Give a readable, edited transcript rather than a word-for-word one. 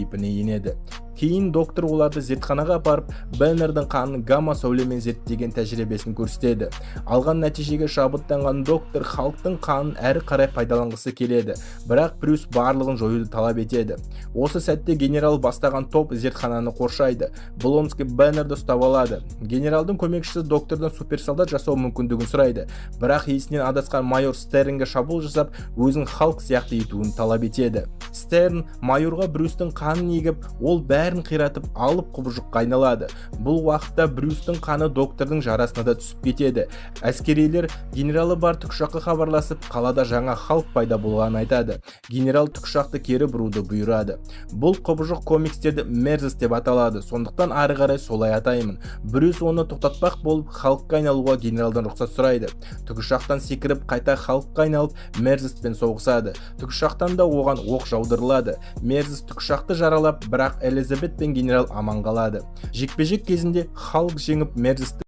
кейпіне енеді. Кейін доктор оларды зертханаға апарып, Беннердің қанын гамма сәулемен зерттеген тәжірибесін көрсетеді. Алған нәтижеге шабыттанған доктор Халктың қанын әрі қарай пайдаланғысы келеді, бірақ Брюс барлығын жоюды талап етеді. Осы сәтте генерал бастаған топ зертхананы қоршайды. Блонский Беннерді ұстап алады. Генералдың көмекшісі доктордан суперсолдат жасау мүмкіндігін сұрайды, бірақ есінен адасқан майор Стернге шабуыл жасап, өзін Халк сияқты етуін талап етеді. Стерн майорға Брюстің қанын егіп, ол бәрін қиратып, алып құбыжыққа айналады. Бұл уақытта Брюстің қаны доктордың жарасына да түсіп кетеді. Әскерилер генералы бар тікұшаққа хабарласып, қалада жаңа Халк пайда болғанын айтады. Генерал тікұшақты кері бұруды бұйырады. Бұл құбыжық комикстерде Мерзес деп аталады, сондықтан ары қарай солай атаймын. Брюс оны тоқтатпақ болып, Халкқа айналуға генералдан рұқсат сұрайды. Тікұшақтан секіріп, қайта Халкқа айналып, Мерзеспен соғысады. Тікұшақтан да оған оқ жаудырылады. Мерзес тікұшақты жаралап, бірақ Элизабет пен генерал аман қалады. Жекпе-жек кезінде Халк жеңіп, Мерзесті